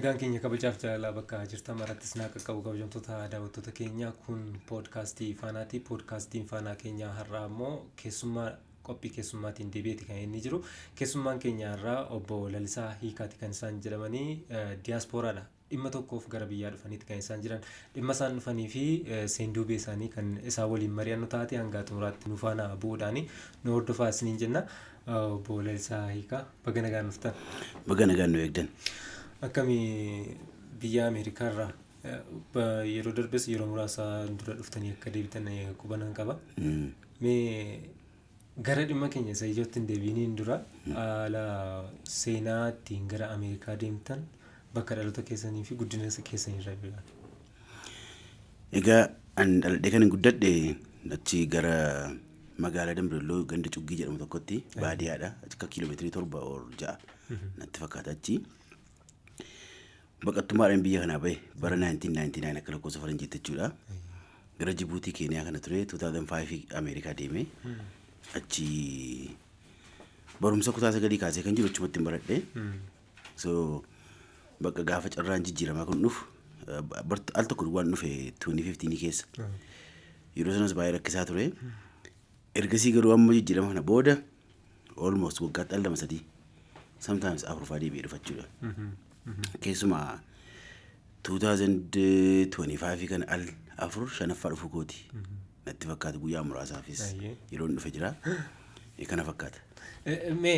Nagaan keenya kabajaaf jaalalaa bakka jirtan marattis naa qaqqabu, kabajamtoota daawwattoota keenya. Kun poodkaastii Faanaati. Poodkaastiin Faanaa keenya har'aa immoo keessummaa, qophii keessummaatiin deebi'eeti kan inni jiru. Keessummaan keenya har'aa obbo Lalisaa Hiikaati kan isaan jedhamanii, diyaaspooraadha. Dhimma tokkoof gara biyyaa dhufaniiti kan isaan jiran. Dhimma isaan dhufanii fi seenduubee isaanii kan isaan waliin mari'annu taate, hanga xumuraatti nu faana bu'uudhaani nu hordofaa isiniin jenna. Obbo Lalisaa Hiikaa, baga nagaan dhuftan. Baga nagaan nu eegdan. Akkamii biyya Ameerikaarraa? Yeroo darbes yeroo muraasa dura dhuftanii akka deebitan qubanan qaba. Mee gara dhimma keenya isa ijootti hin deebiiniin dura, haala seenaa ittiin gara Ameerikaa deemtan, bakka dhaloota keessanii fi guddina keessanii irraa eegalan. Egaa an dhaladhee kan hin guddadhe achi gara magaalaa Dambidolloo, ganda Cuggii jedhamu tokkotti, baadiyyaadha. Akka kiiloomeetirii 7 or 6 natti fakkaata achi. Baqattummaadhaan biyya kanaa bahe bara 1999 akka lakkoofsa faranjiitti jechuudha. Gara Jibuutii, Keeniyaa kana ture, 2005 Ameerikaa deeme. Achi barumsa kutaa 9 kaasee kan jiru achumatti hin baradhe. So bakka gaafa carraan jijjiiramaa kun dhufu, al tokko duwwaan dhufe 2015 keessa. Yeroo sanas baay'ee rakkisaa ture. Ergasii garuu amma jijjiirama kana booda almost waggaatti al lama, sadii, sometimes afurfaa deebi'ee dhufa jechuudha. Keessumaa 2025 kana al afur, shanaffaa dhufuu kooti. Natti fakkaata, guyyaa muraasaafis yeroo inni dhufe jira. Kana fakkaata. Mee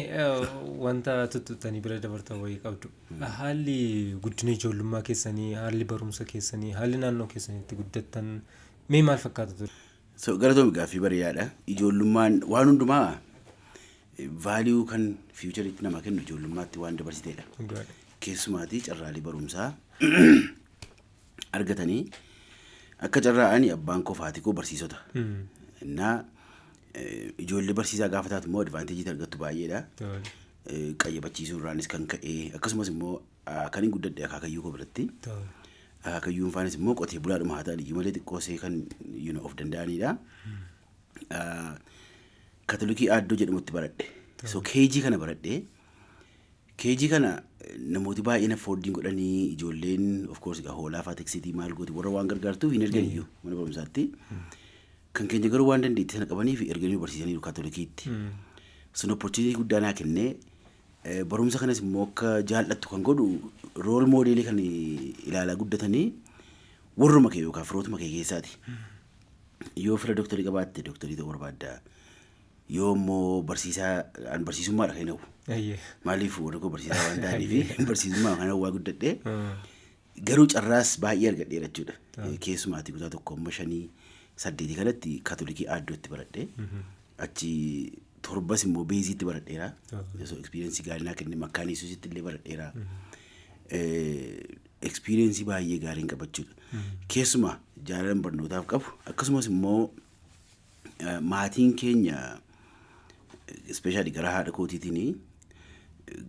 wanta tuttuqxanii bira dabartan wayii qabdu. Haalli guddina ijoollummaa keessanii, haalli barumsa keessanii, haalli naannoo keessanitti guddattan mee maal fakkaata ture? So galatoomi, gaaffii bareedaadha. Ijoollummaan waan hundumaa value kan futureitti nama kennu ijoollummaatti waan dabarsiteedha. Keessumaatii carraalee barumsaa argatanii, akka carraa ani abbaan koo, haati koo barsiisota. Innaa ijoollee barsiisaa gaafa taatu immoo advantage argattu baay'eedha. Qayyabachiisuu irraanis kan ka'e, akkasumas immoo kan hin guddadhe akaakayyuu koo biratti. Akaakayyuun faanis immoo qotee bulaadhuma haa ta'an iyyuu malee xiqqoo see kan of danda'anidha. Katolikii Aaddoo jedhamutti baradhe. So KG kana baradhe. KG kana namooti baay'een affordiin godhanii, ijoolleen of course egaa hoolaa fa'aa tiksitii maal gooti, warra waan gargaartuuf hin ergan iyyuu mana barumsaatti. Kan keenya garuu waan dandeettii sana qabanii fi erganii nu barsiisaniiru Kaatolikiitti. Sun opportunity guddaa naa kennee, barumsa kanas immoo akka jaallattu kan godhu role modelii kan ilaalaa guddatanii warruma kee yookaan firootuma kee keessaati. Yoo fira dooktarii qabaatte dooktarii ta'uu barbaadda. Yoo immoo barsiisaa, an barsiisummaadha kan hin hawwu. Maaliif? Warri koo barsiisaa waan ta'aniif barsiisummaa kan hawwaa guddadhe. Garuu carraas baay'ee argadheera jechuudha. Keessumaatti kutaa 1 amma 5, 8 kanatti Kaatolikii Aaddootti baradhe. Achi torbas immoo Beeziitti baradheera. So experience gaarii naa kenne. Makkaan Yesuusitti illee baradheera. Experience baay'ee gaariin qabachuudha. Keessumaa jaalalan barnootaaf qabu, akkasumas immoo maatiin keenya, especially gara haadha kootiitiin,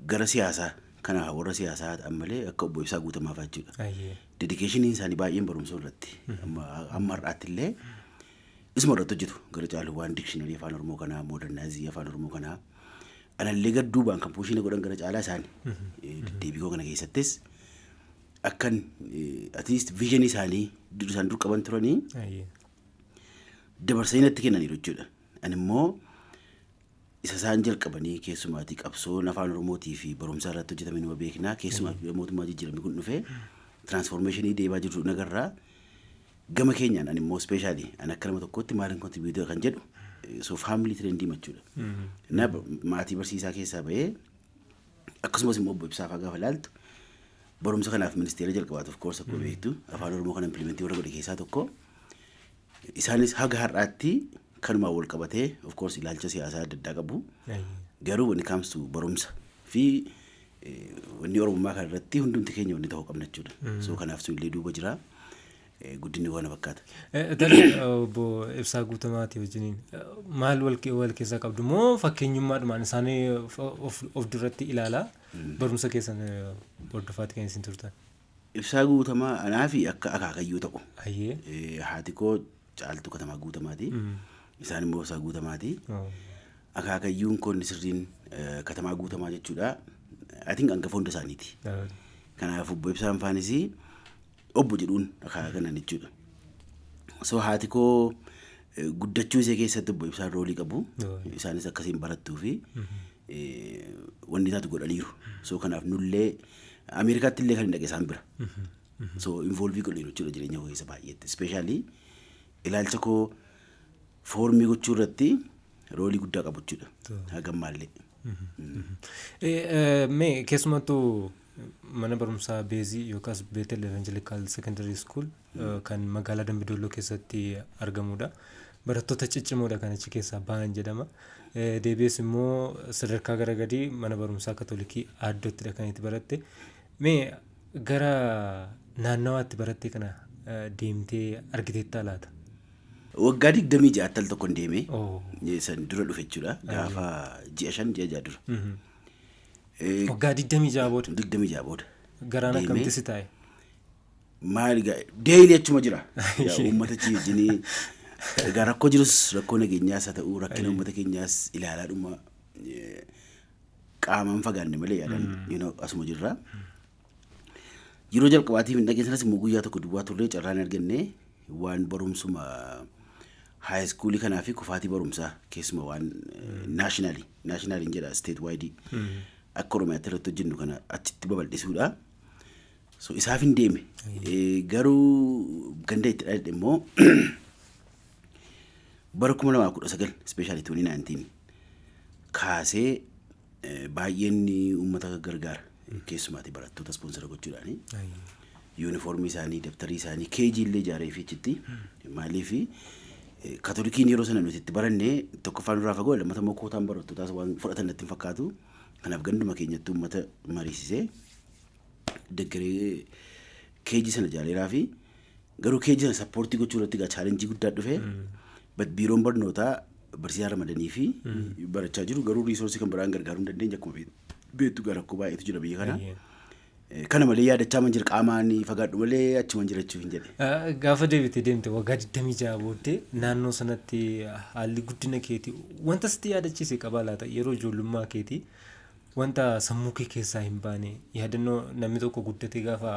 gara siyaasaa kana warra siyaasaa ta'an malee, akka obbo Ibsaa Guutamaa fa'aa jechuudha. Dedicationiin isaanii baay'een barumsa irratti. Amma har'aatti illee isuma irratti hojjetu gara caalu, waan dictionary afaan Oromoo kanaa, modernize afaan Oromoo kanaa. Anallee gad duubaan kan push na godhan gara caalaa isaani. Deddeebii koo kana keessattis akkan at least vision isaanii isaan dur qaban turanii dabarsanii natti kennaniiru jechuudha. Ani immoo isa isaan jalqabanii, keessumaatii qabsoon afaan Oromootii fi barumsa irratti hojjetame numa beeknaa, keessumaa mootummaa jijjiiramni kun dhufee transformationii deemaa jirru nagarraa gama keenyaan, ani immoo specially ani akka nama tokkootti maaliin contribute kan jedhu, so family trendii machuudha. Na maatii barsiisaa keessaa bahee, akkasumas immoo obbo Ibsaa fa'aa gaafa ilaaltu, barumsa kanaaf ministeera jalqabaatu, of course akkuma beektu afaan Oromoo kana implementii warra godhe keessaa tokko. Isaanis haga har'aatti kanumaan wal qabatee, of course ilaalcha siyaasaa adda addaa qabu. Garuu when it comes to barumsa fi wanni Oromummaa kana irratti hundumti keenya wanni ta'uu qabna jechuudha. So kanaaf sun illee duuba jira. Guddinni kana fakkaata. Tarii obbo Ibsaa Guutamaatii wajjiniin maal wal keessaa qabdu moo fakkeenyummaadhumaan isaanii of duratti ilaalaa barumsa keessan hordofaatti kan isin turtan? Ibsaa Guutamaa anaa fi akka akaakayyuu ta'u. Haati koo Caaltuu Katamaa Guutamaati. Isaan immoo Ibsaa Guutamaati. Akaakayyuun koo inni sirriin Katamaa Guutamaa jechuudha. I think hangafa hunda isaaniiti. Kanaaf obbo Ibsaan faanis obbo jedhuun akaaka kanan jechuudha. So haati koo guddachuu ishee keessatti obbo Ibsaan role qabu. Isaanis akkasiin barattuu fi wanni taatu godhaniiru. So kanaaf nullee Ameerikaatti illee kan hin dhaqe isaan bira. So involve godhaniiru jechuudha jireenya koo keessa baay'eetti. Especially ilaalcha koo form gochuu irratti role guddaa qabu jechuudha. Haga ammaallee. Mee keessumattuu mana barumsaa Beezii yookaas Beetel Evangelical Secondary School kan magaalaa Dambidolloo keessatti argamudha. Barattoota ciccimoodha kan achi keessaa bahan jedhama. Deebi'ees immoo sadarkaa gara gadii mana barumsaa Katolikii Aaddoottidha kan itti baratte. Mee gara naannawaatti baratte kana deemtee argiteettaa laata? Waggaa 26tti al tokko hin deeme. San dura dhufe jechuudha. Gaafa ji'a 5, ji'a 6 dura. Waggaa 26 booda. 26 booda. Garaan akkamitti si taa'e? Maal egaa, daily achuma jira. Uummata achi wajjinii egaa rakkoo jirus, rakkoo nageenyaas haa ta'u, rakkina uummata keenyaas ilaalaadhuma qaamaan fagaanne malee yaadaan asuma jirra. Yeroo jalqabaatiif hin dhageen sanas immoo guyyaa tokko duwwaa turree carraan arganne waan barumsuma high schoolii kanaa fi kufaatii barumsaa keessuma waan nationally jedha, state wide akka Oromiyaatti irratti hojjennu kana achitti babal'isuudha. So isaaf hin deeme. Garuu ganda itti dhaladhe immoo bara 2019, especially 2019 kaasee baay'een uummata gargaara. Keessumaatti barattoota sponsor gochuudhaani. Yuunifoormii isaanii, dabtarii isaanii, KG illee ijaaree fi achitti. Maaliif, Kaatolikiin yeroo sana nuti itti baranne tokkoffaan irraa fagoo, lammata immoo kootaan barattootaas waan fudhatan natti hin fakkaatu. Kanaaf ganduma keenyatti uummata mariisisee deggeree KG sana ijaareeraa fi garuu KG sana support gochuu irratti egaa challenge guddaa dhufe. But biiroon barnootaa barsiisaa ramadanii fi barachaa jiru, garuu resource kan biraan gargaaruu hin dandeenye. Akkuma beektu gara rakkoo baay'eetu jira biyya kana. Kana malee yaadachaa man jira, qaamaan fagaadhu malee achuman jirachuu hin jedhe. Gaafa deebitee deemte waggaa 26 booddee naannoo sanatti haalli guddina keetii wanta sitti yaadachiise qabaa laata? Yeroo ijoollummaa keetii wanta sammuu kee keessaa hin baane, yaadannoo namni tokko guddatee gaafa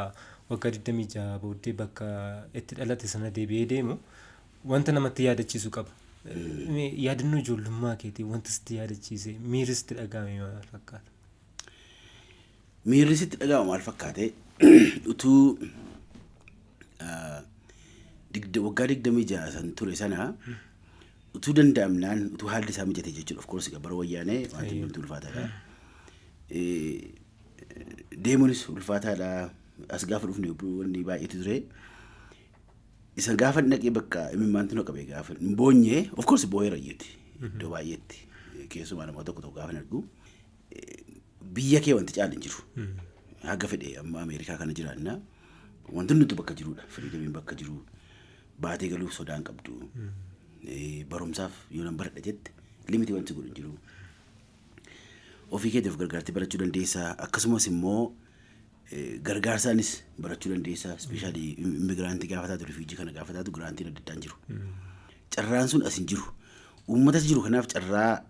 waggaa 26 booddee bakka itti dhalate sana deebi'ee deemu wanta namatti yaadachiisu qaba. Yaadannoo ijoollummaa keetii wanta sitti yaadachiise, miirri sitti dhaga'ame maal fakkaata? Miirri sitti dhaga'amu maal fakkaate, utuu waggaa 26 san ture sana utuu danda'amnaan, utuu haalli isaa mijate jechuudha. Of course bara Wayyaanee wanti hundumtuu ulfaataadha. Deemuunis ulfaataadha. As gaafa dhufne wanni baay'eetu ture. Isa gaafa dhaqee bakka imimmaantu na qabe gaafa hin boonye. Of course boo'eera iyyuuti iddoo baay'eetti, keessumaa namoota tokko tokko gaafa hin argu. Biyya kee wanti caalu hin jiru. Haga fedhe amma Ameerikaa kana jiraanna, wanti nuti bakka jirudha. Freedomiin bakka jiru baatee galuuf sodaan qabdu. Barumsaaf yoo nan baradha jette limit wanti godhu hin jiru. Ofii keetiif gargaartee barachuu dandeessaa, akkasumas immoo gargaarsaanis barachuu dandeessaa. Especially immigrant gaafa taatu, refugee kana gaafa taatu grantiin adda addaan jiru. Carraan sun as hin jiru. Uummata jiru kanaaf carraa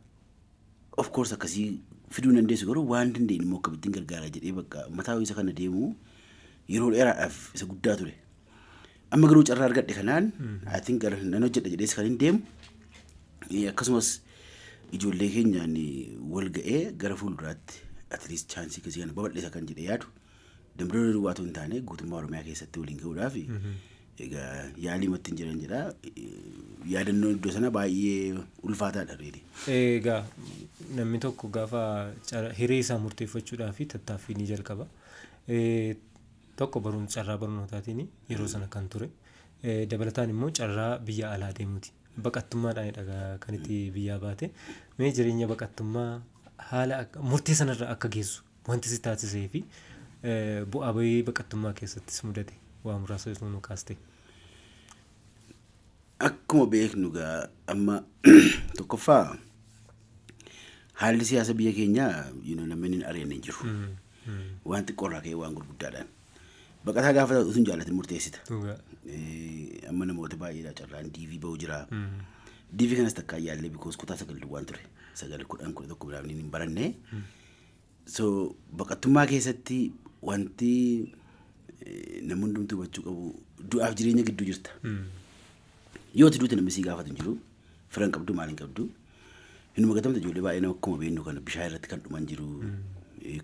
of course akkasii fiduu hin dandeessu, garuu waan dandeenyu immoo akkamittiin gargaara jedhee bakka mataa isa kana deemu yeroo dheeraadhaaf isa guddaa ture. Amma garuu carraa argadhe kanaan I think gara nan hojjedha jedhees kan hin deemu. Akkasumas ijoollee keenyaan wal ga'ee gara fuulduraatti at least chance akkasii kana babal'isa kan jedhee yaadu Dambidolloo duwwaa otoo hin taane guutummaa Oromiyaa keessatti waliin ga'uudhaaf egaa yaalii matti hin jiran jedha. Yaadannoon iddoo sana baay'ee ulfaataadha really. Egaa namni tokko gaafa hiree isaa murteeffachuudhaaf tattaaffii ni jalqaba. Tokko barumsa carraa barnootaatiin yeroo sana kan ture. Dabalataan immoo carraa biyya alaa deemuuti. Baqattummaadhaanidha kan itti biyyaa baate. Mee jireenya baqattummaa haala murtee sanarra akka geessu wanti si taasisee fi bu'aa bahii baqattummaa keessattis mudate waa muraasa osoo nu kaaste. Akkuma beeknu egaa amma tokkoffaa haalli siyaasa biyya keenyaa namni hin ari'anne hin jiru. Waan xiqqoorraa ka'ee waan gurguddaadhaan. Baqataa gaafa taatu utuu hin jaallatin murteessita. Amma namoota baay'eedha carraan DV ba'u jira. DV kanas takkaa yaallee because kutaa 9 duwwaan ture. 9, 10, 11 biraa hin baranne. So baqattummaa keessatti Wanti namni hundumtuu hubachuu qabu, du'aaf jireenya gidduu jirta. Yoo ati duute namni sii gaafatu hin jiru. Fira hin qabdu, maal hin qabdu. Hinuma gatamte. Ijoollee baay'ee nama akkuma beeknu kana bishaan irratti kan dhuman jiru.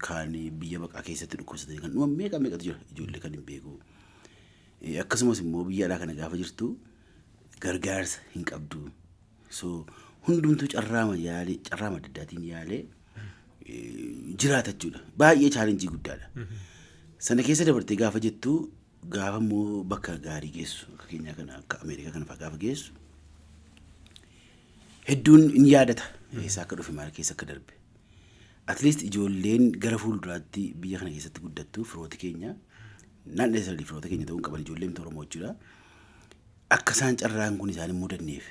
Kaan biyya baqaa keessatti dhukkubsatanii kan dhuman meeqa meeqatu jira, ijoollee kan hin beeku. Akkasumas immoo biyya alaa kana gaafa jirtu gargaarsa hin qabdu. So hundumtuu carraama yaalee, carraama adda addaatiin yaalee jiraata jechuudha. Baay'ee challenge guddaadha. Sana keessa dabartee gaafa jettu, gaafa immoo bakka gaarii geessu, akka keenyaa kana, akka Ameerikaa kana fa'aa gaafa geessu, hedduun in yaadata eessaa akka dhufe, maal keessa akka darbe. At least ijoolleen gara fuulduraatti biyya kana keessatti guddattu, firoota keenya, not necessarily firoota keenya ta'uu hin qaban, ijoolleen miti Oromoo jechuudha. Akka isaan carraan kun isaan hin mudanneef,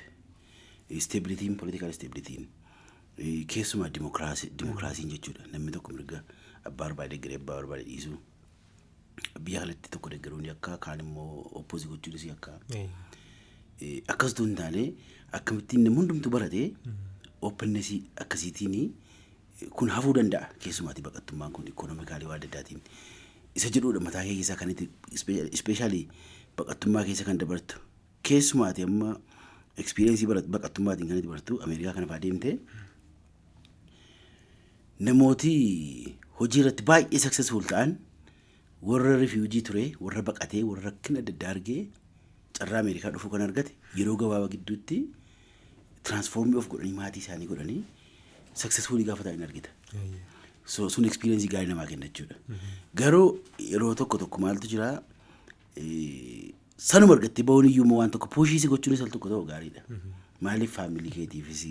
stabilityn, political stabilityn, keessumaa dimokiraasiin jechuudha. Namni tokko mirga abbaa barbaade deeggaree abbaa barbaade dhiisuu. Biyya kanatti tokko deeggaruun akka kaan immoo oppose gochuunis akka akkasitu hin taane, akkamittiin namni hundumtuu baratee openness akkasiitiin kun hafuu danda'a, keessumaatti baqattummaan kun economically waan adda addaatiin isa jedhudha mataa kee keessaa kan itti, especially baqattummaa keessa kan dabartu, keessumaati amma experience baqattummaatiin kan itti bartu. Ameerikaa kana fa'aa deemtee namooti hojii irratti baay'ee successful ta'an warra refugee ture, warra baqatee, warra rakkina adda addaa argee carraa Ameerikaa dhufuu kan argate, yeroo gabaabaa gidduutti transform of godhanii, maatii isaanii godhanii, successfully gaafa ta'an argita. So sun experience gaarii namaa kenna jechuudha. Garuu yeroo tokko tokko maaltu jira, sanuma argattee bahuun iyyuu immoo waan tokko push si gochuunis al tokko ta'u gaariidha. Maaliif, family keetiifis,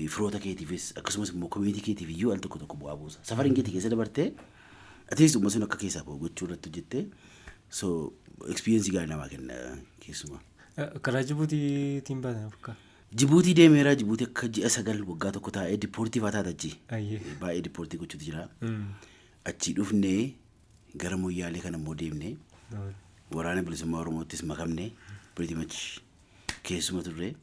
firoota keetiifis, akkasumas immoo community keetiif iyyuu al tokko tokko bu'aa buusa. Safariin keetii keessa dabartee atiis dhuma sun akka keessaa bahu gochuu irratti hojjettee, so experience gaarii namaa kenna keessumaa. Karaa Jibuutiitiin baatan fakkaata. Jibuutii deemeera. Jibuutii akka ji'a 9, waggaa tokko taa'ee, deport fa'aa taata achi. Baay'ee deport gochuutu jira. Achii dhufnee gara Moyyaalee kana immoo deemnee waraana bilisummaa Oromoottis makamnee, pretty much keessuma turre.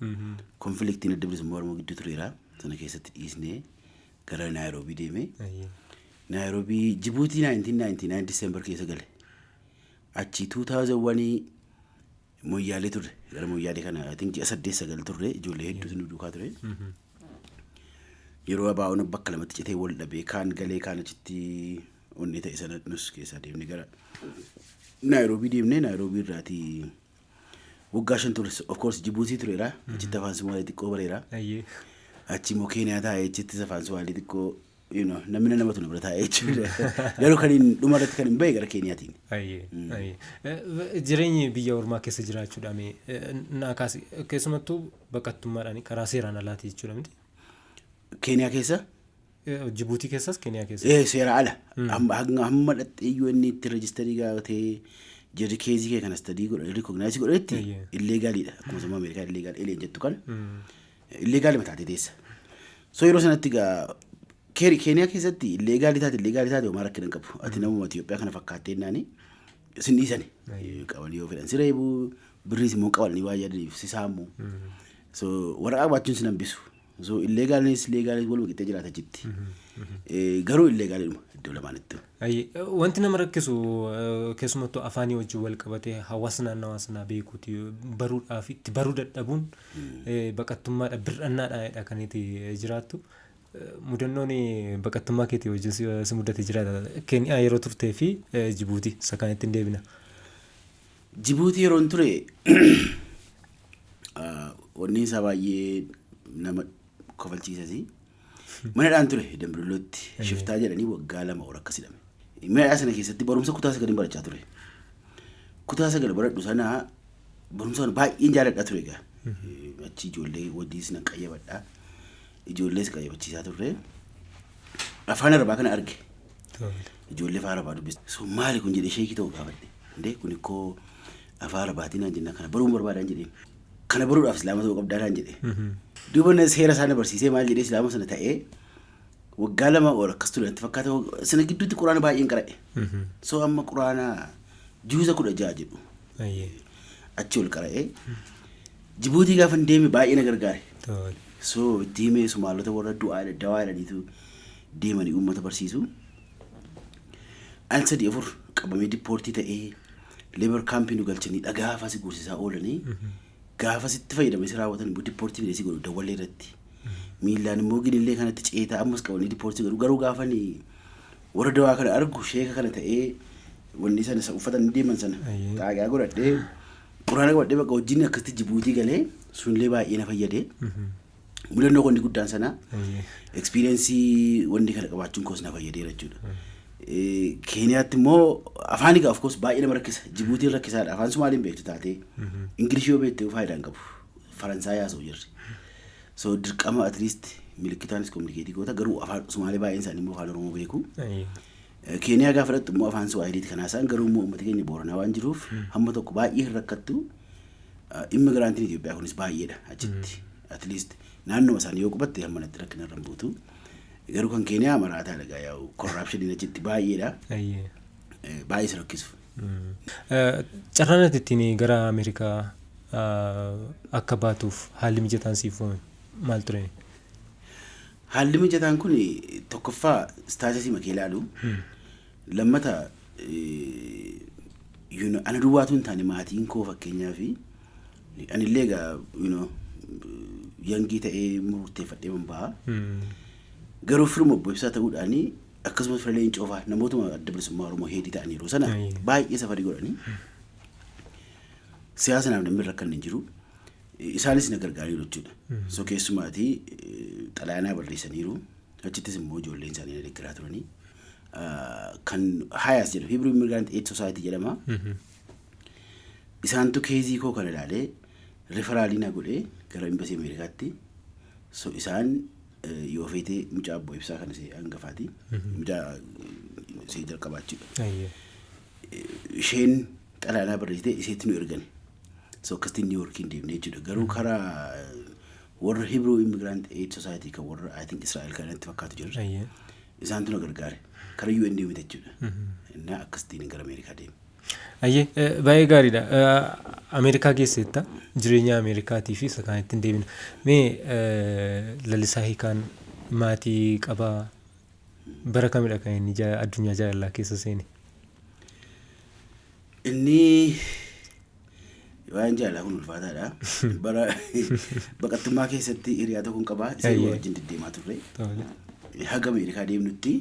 Conflictiin adda bilisummaa Oromoo gidduu tureera. Sana keessatti dhiisnee gara Naayiroobii deemee. Naayiroobii, Jibuutii 1999 December keessa gale. Achii 2001 Moyyaalee turre. Gara Moyyaalee kana I think ji'a 8, 9 turre. Ijoollee hedduutu nu duukaa ture. Yeroo abaa'oon bakka lamatti citee wal dhabee, kaan galee kaan achitti onni ta'e sana, nus keessaa deemnee gara Naayiroobii deemnee, Naayiroobii irraatii waggaa 5 ture. Of course Jibuutii tureera. Achitti afaan Sumaalee xiqqoo bareera. Achi immoo Keeniyaa taa'ee achittis afaan Sumaalee xiqqoo namni namatu na bira taa'ee jechuudha. Garuu kan hin dhuma irratti kan hin bahe gara Keeniyaatiin. Ayyee. Jireenyi biyya ormaa keessa jiraachuudha mee naa kaasi, keessumattuu baqattummaadhaan karaa seeraan alaati jechuudha miti? Keeniyaa keessa? Jibuutii keessas, Keeniyaa keessas. Seera ala. Hamma dhattee UN itti register gaafate, jarri case kee kana study godhanii recognize godhanitti illegaliidha. Akkuma sammuu Ameerikaa illegal alien jettu kana. Illegal taatee teessa. So yeroo sanatti gaa Keeniyaa keessatti illegal taate homaa rakkina hin qabu. Ati namuma Itoophiyaa kana fakkaattee naani sin dhiisani. Qabanii yoo fedhan si reebu, birriis immoo qabanii waa yaadaniif si saamu. So waraqaa qabaachuun sin hambisu. So illegalis legalis waluma qixxee jiraata achitti. Garuu illegalidhuma iddoo lamaanittu. Wanti nama rakkisu keessumattuu afaanii wajjin wal qabatee hawaasa naannawaa sanaa beekuuti baruudhaaf itti baruu dadhabuun baqattummaadha, bir'annaadha kan itti jiraattu. Mudannoon baqattummaa keetii wajjin si mudate jiraata. Keeniyaa yeroo turtee fi Jibuutii isa kan ittiin deebina. Jibuutii yeroon ture wanni isaa baay'ee nama kofalchiisasi. Manadhaan ture Dambidollootti, shiftaa jedhanii waggaa 2 ol akkas hidhame. Manadhaa sana keessatti barumsa kutaa sagalin barachaa ture. Kutaa 9 baradhu sana, barumsa kana baay'een jaalladhaa ture egaa. Achi ijoollee wajjinis nan qayyabadhaa. Ijoollees qayyabachiisaa turre. Afaan Arabaa kana arge. Ijoollee afaan Arabaa dubbisu. So maali kun jedhee sheekii ta'u gaafadhe. Indee kun ikkoo afaan Arabaatiin naan jennaan, kana baruun barbaadaan jedheen. Kana baruudhaaf Islaama ta'uu qabdaa naan jedhe. Duuba na seera isaa na barsiisee, maal jedhee, Islaama sana ta'ee waggaa 2 ol akkas ture natti fakkaata. Sana gidduutti Quraana baay'een qara'e. So amma Quraana juuza 16 jedhu achi ol qara'ee, Jibuutii gaafa hin deeme baay'ee na gargaare. So itti himee, Sumaalota warra du'aa dawaa jedhaniitu deemanii uummata barsiisu. Al sadii afur qabamee deport ta'ee, labor campii nu galchanii, dhagaa faa si guursisaa oolanii, gaafa sitti fayyadamanii si raawwatan immoo deport fidee si godhu dawwallee irratti. Miillaan immoo ginillee kanatti ceetaa, ammas qabanii deport godhu. Garuu gaafanii warra dawaa kana argu, sheeka kana ta'ee, wanni sana isa uffatan deeman sana xaagaa godhadhee, quraana qabadhee, bakka wajjin akkasitti Jibuutii galee, sunillee baay'ee na fayyade. Mudannoo wanni guddaan sana experience wanni kana qabaachuun koos na fayyadeera jechuudha. Keeniyaatti immoo afaan egaa of course baay'ee nama rakkisa. Jibuutiin rakkisaadha. Afaan Sumaaliin beektu taatee, Ingilishii yoo beekte faayidaa hin qabu. Faransaay haasa'u jirri. So dirqama at least milikitaanis communicate goota, garuu afaan Sumaalee baay'een isaanii immoo afaan Oromoo beeku. Keeniyaa gaafa fudhattu immoo afaan Suwaahiliiti kan haasa'an, garuu immoo uummati keenya Booranaa waan jiruuf hamma tokko baay'ee hin rakkattu. Immigrantiin Itoophiyaa kunis baay'eedha achitti. At least naannoo isaanii yoo qubatte hamma natti rakkina irra hin buutu. Garuu kan Keeniyaa maraataadha gaa, yaa'u corruptioniin achitti baay'eedha. Baay'ee si rakkisu. Carraan ati ittiin gara Ameerikaa akka baatuuf haalli mijataan siif uumame maal ture? Haalli mijataan kun tokkoffaa status makee ilaalu. Lammata ana duwwaatu hin taane, maatiin koo fakkeenyaa fi anillee egaa young ta'ee murteeffadhee man ba'a. Garuu firuma obbo Ibsaa ta'uudhaani, akkasumas fira Leencoo fa'aa, namootuma Adda Bilisummaa Oromoo heedii ta'an yeroo sana baay'ee safarii godhanii, siyaasa naaf namni rakkanne hin jiru. Isaanis na gargaariiru jechuudha. So keessumaatii xalayaa barreessaniiru. Achittis immoo ijoolleen isaanii na deeggaraa turanii. Kan HIAS jedhu, Hebrew Immigrant Aid Society jedhama. Isaantu case koo kana ilaalee referral na godhee gara embassy Ameerikaatti. So isaan yoo feete mucaa obbo Ibsaa kana ishee hangafaati. Mucaa ishee jalqabaa jechuudha. Isheen xalayaa barreessitee isheetti nu ergan. So akkasitti New Yorkiin deemnee jechuudha. Garuu karaa warra Hebrew Immigrant Aid Society kan warra I think Israa'el kanatti fakkaatu jiru. Isaantu na gargaare. Karaa UN deemte jechuudha. Innaa akkasittiin gara Ameerikaa deeme. Ayyee, baay'ee gaariidha. Ameerikaa geesseetta, jireenya Ameerikaatii fi isa kaan ittiin deebina. Mee Lalisaa Hiikaan maatii qabaa? Bara kamidha kan inni addunyaa jaalalaa keessa seene? Inni waa'een jaalalaa kun ulfaataadha. Bara baqattummaa keessatti hiriyaa tokko qabaa. Isaan wajjin deddeemaa turre. Haga Ameerikaa deemnutti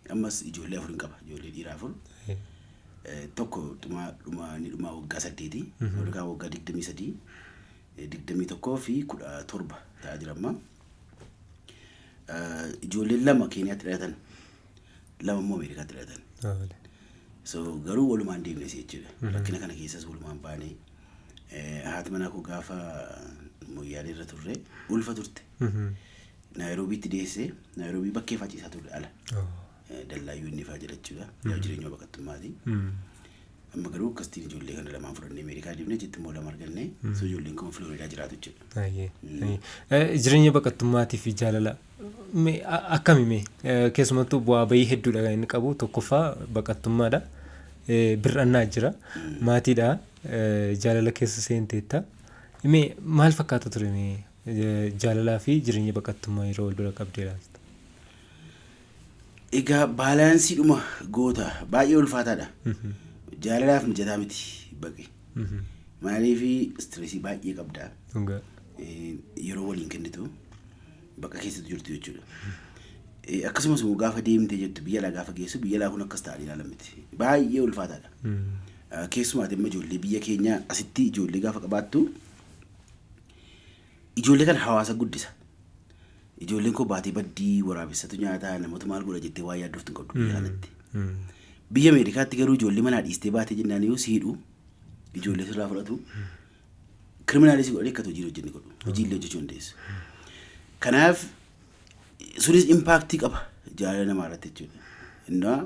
ammas ijoollee afur hin qaba. Ijoollee dhiiraa afur. Tokko dhumaa dhumaa inni dhumaa waggaa 8. Warri kaan waggaa 23, 21 fi 17 ta'aa jira amma. Ijoolleen lama Keeniyaatti dhalatan. Lama immoo Ameerikaatti dhalatan. So garuu walumaan deemnes jechuudha. Rakkina kana keessas walumaan baanee, haati manaa koo gaafa Moyyaalee irra turre ulfa turte. Naayiroobiitti deessee, Naayiroobii bakkee faciisaa turre ala. Dallaayyuu inni faa jira jechuudha. Yaa jireenya baqattummaati. Amma garuu akkasitiin ijoollee kana lamaan fudhannee Ameerikaa deemnee, achitti immoo lama argannee, so ijoolleen kun Floridaa jiraatu jechuudha. Jireenya baqattummaatii fi jaalala akkami mee? Keessumattuu bu'aa bayii hedduudha kan inni qabu. Tokkoffaa baqattummaadha. Bir'annaa jira. Maatiidha. Jaalala keessa seenteetta. Mee maal fakkaata ture mee jaalalaa fi jireenya baqattummaa yeroo wal bira qabdee ilaaltu? Egaa balanceiidhuma goota, baay'ee ulfaataadha. Jaalalaaf mijataa miti baqi. Maaliif, stress baay'ee qabda. Yeroo waliin kennitu bakka keessatti jirtu jechuudha. Akkasumas immoo gaafa deemtee jettu, biyya alaa gaafa geessu, biyya alaa kun akkas ta'anii ilaalan miti. Baay'ee ulfaataadha. Keessumaati amma ijoollee biyya keenya asitti ijoollee gaafa qabaattu, ijoollee kana hawaasa guddisa. Ijoolleen koo baatee baddii, waraabessatu nyaataa, namoota maal godha jettee waa yaaddoftu hin qabdu biyya kanatti. Biyya Ameerikaatti garuu ijoollee manaa dhiistee baatee jennaan yoo si hidhu, ijoollee sirraa fudhatu, criminal si godhanii akka hojii hojjenne godhu, hojii illee hojjechuu dandeessu. Kanaaf sunis impact qaba jaalala namaa irratti jechuudha. Innaa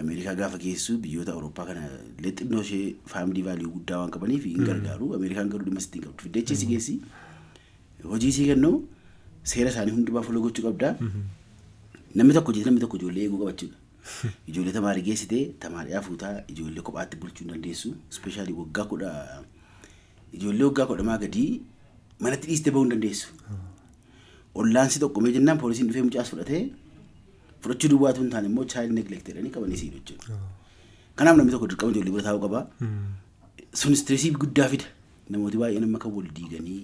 Ameerikaa gaafa geessu, biyyoota Awurooppaa kana illee xinnoo ishee family value guddaa waan qabaniif hin gargaaru. Ameerikaan garuu dhimma sitti hin qabdu. Fiddee si geessi, hojii sii kennu, seera isaanii hundumaa follow gochuu qabda. Namni tokko hojii, namni tokko ijoollee eeguu qaba jechuudha. Ijoollee tamaarii geessitee tamaariyaa fuutaa, ijoollee kophaatti bulchuu hin dandeessu. Especially waggaa 10, ijoollee waggaa 10 gadii manatti dhiistee bahuu hin dandeessu. Ollaan si tokkomee jennaan poolisiin dhufee mucaas fudhatee, fudhachuu duwwaatu hin taane immoo child neglect jedhanii qabanii si jechuudha. Kanaaf namni tokko dirqama ijoollee bira taa'uu qaba. Sun stressii guddaa fida. Namooti baay'een amma kan wal diiganii,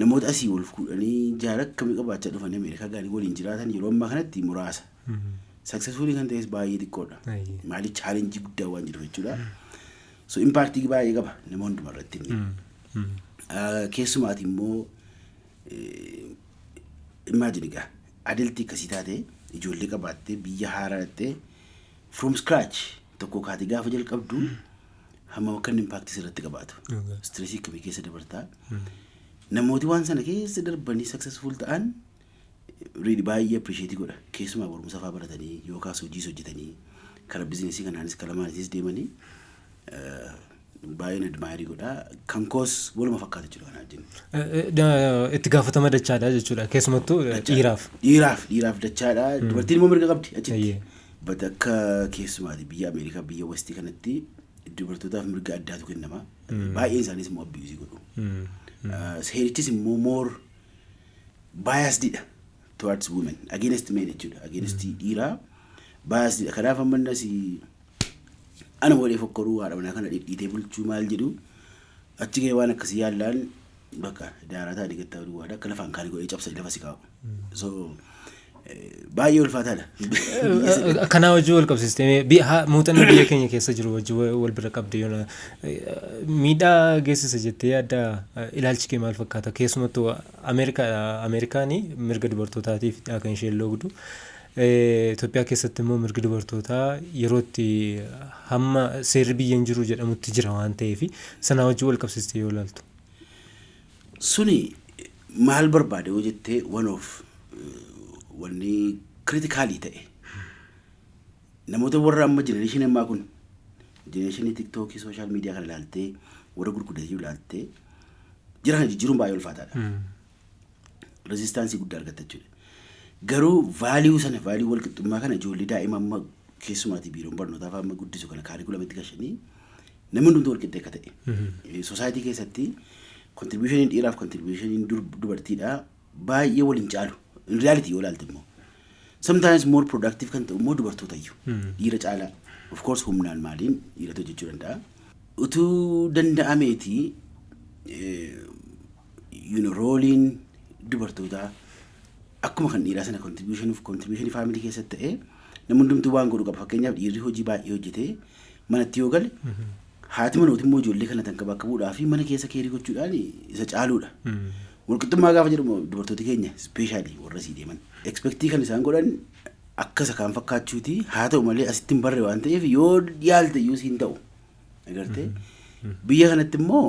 namoota asii wal fuudhanii jaara akkamii qabaachaa dhufanii Ameerikaa gaarii waliin jiraatan yeroo ammaa kanatti muraasa. Successfully kan ta'es baay'ee xiqqoodha. Maaliif? Challenge guddaa waan jiru jechuudha. So impactii baay'ee qaba nama hundumaa irratti inni. Keessumaati immoo imagine egaa, adultii akkasii taate, ijoollee qabaattee, biyya haaraa dhattee, from scratch tokko kaatee gaafa jalqabdu hammam akka inni impactii sirratti qabaatu. Stressii akkamii keessa dabartaa. Namooti waan sana keessa darbanii successful ta'an really baay'ee appreciate godha. Keessumaa barumsa fa'aa baratanii yookaas hojiis hojjetanii karaa businessii kanaanis karaa maaliitis deemanii baay'een admire godha. Kan koos waluma fakkaata jechuudha kanaa wajjin. Itti gaafatama dachaadha jechuudha, keessumattuu dhiiraaf. Dhiiraaf dachaadha. Dubartiin immoo mirga qabdi achitti. But akka keessumaati biyya Ameerikaa, biyya Westii kanatti dubartootaaf mirga addaatu kennama. Baay'een isaaniis immoo abuse godhu. Seerichis immoo more biasedidha towards women, against men jechuudha. Against dhiiraa biasedidha. Kanaaf amma innas ana godhee fokkoruu, haadha manaa kana dhidhiitee bulchuu maal jedhu, achi gahee waan akkasii yaallaan bakka daaraa ta'anii gattaa duwwaadha, akka lafaan kaanii godhee cabsanii lafa si kaa'u. So baay'ee ulfaataadha. Kanaa wajjin wal qabsiistee, muuxannoo biyya keenya keessa jiru wajjin wal bira qabde yoona miidhaa geessisa jettee yaadda? Ilaalchi kee maal fakkaata? Keessumattuu Ameerikaanii mirga dubartootaatiif kan isheen loogdu. Itoophiyaa keessatti immoo mirgi dubartootaa yeroo itti hamma seerri biyya hin jiru jedhamutti jira waan ta'eef, sanaa wajjin wal qabsiistee yoo ilaaltu. Suni maal barbaade yoo jettee, one of wanni criticalii ta'e namoota warra amma generationii ammaa kun, generationii TikTokii, social media kana ilaaltee, warra gurguddatee ilaaltee jira kana jijjiiruun baay'ee ulfaataadha. Resistanceii guddaa argatta jechuudha. Garuu value sana, value wal qixxummaa kana ijoollee daa'ima amma keessumaatii biiroon barnootaa amma guddisu kana curriculumitti gashanii namni hundumtuu wal qixxee akka ta'e. Society keessatti contributioniin dhiiraaf contributioniin dubartiidha baay'ee waliin caalu. In reality yoo ilaalte immoo, sometimes more productive kan ta'u immoo dubartoota iyyuu. Dhiira caalaa. Of course humnaan maaliin dhiiratu hojjechuu danda'a. Utuu danda'ameeti roleiin dubartootaa akkuma kan dhiiraa sana contribution family keessatti ta'ee namni hundumtuu waan godhu qaba. Fakkeenyaaf dhiirri hojii baay'ee hojjetee manatti yoo gale, haati manooti immoo ijoollee kana tan bakka bu'uudhaa fi mana keessa care gochuudhaan isa caaluudha. Walqixxummaa gaafa jedhamu dubartooti keenya, especially warra sii deeman, expectii kan isaan godhan akka isa kaan fakkaachuuti. Haa ta'u malee asitti hin barre waan ta'eef yoo yaalte iyyuu siin ta'u. Agartee, biyya kanatti immoo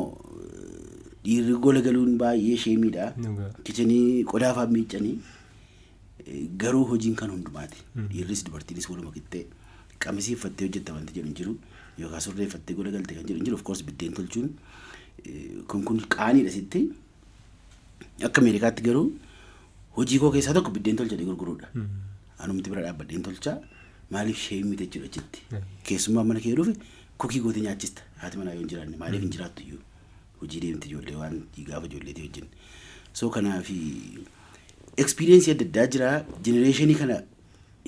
dhiirri gola galuun baay'ee shameiidha. Kitchenii qodaa afaan miiccanii, garuu hojiin kan hundumaati. Dhiirris dubartiinis waluma qixxee. Qamisii uffattee hojjetta wanti jedhu hin jiru, yookaan surree uffattee gola galte kan jedhu hin jiru. Of course biddeen tolchuun kun qaaniidha sitti. Akka Ameerikaatti garuu hojii koo keessaa tokko biddeen tolchanii gurguruudha. Anumti bira dhaabbadheen tolchaa, maaliif shame miti jechuudha achitti. Keessumaa mana kee dhufe cookii gootee nyaachista. Haati manaa yoo hin jiraanne, maaliif hin jiraattu iyyuu, hojii deemti ijoollee waan gaafa ijoolleetii wajjin. So kanaaf experienceii adda addaa jira. Generationii kana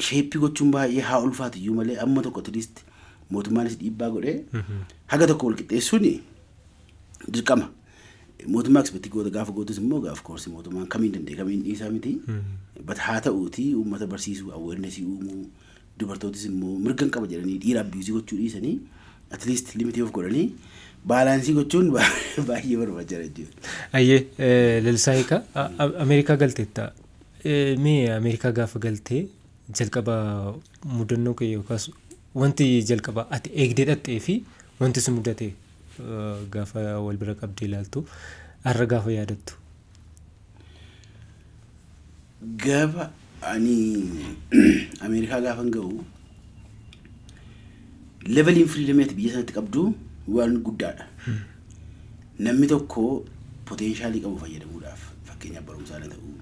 shape gochuun baay'ee haa ulfaatu iyyuu malee, amma tokko at least mootummaanis dhiibbaa godhee haga tokko wal qixxeessuun dirqama. Mootummaa expectii goota gaafa gootus immoo of course mootummaan kamiin danda'e kamiin dhiisaa miti. But haa ta'uuti uummata barsiisuu, awarenessii uumuu, dubartootis immoo mirga qaba jedhanii dhiira abuse gochuu dhiisanii at least limitii of godhanii balanceii gochuun baay'ee barbaachisaadha jechuudha. Ayyee, Lalisaa Hiikaa, Ameerikaa galteetta. Mee Ameerikaa gaafa galtee jalqaba mudannoo kee yookaas wanti jalqaba ati eegdee dhattee fi wanti si mudate gaafa wal bira qabdee ilaaltu, har'a gaafa yaadattu. Gaafa ani Ameerikaa gaafan ga'u leveliin freedomii ati biyya sanatti qabdu waan guddaadha. Namni tokko potentialii qabu fayyadamuudhaaf, fakkeenyaaf barumsaan haa ta'u,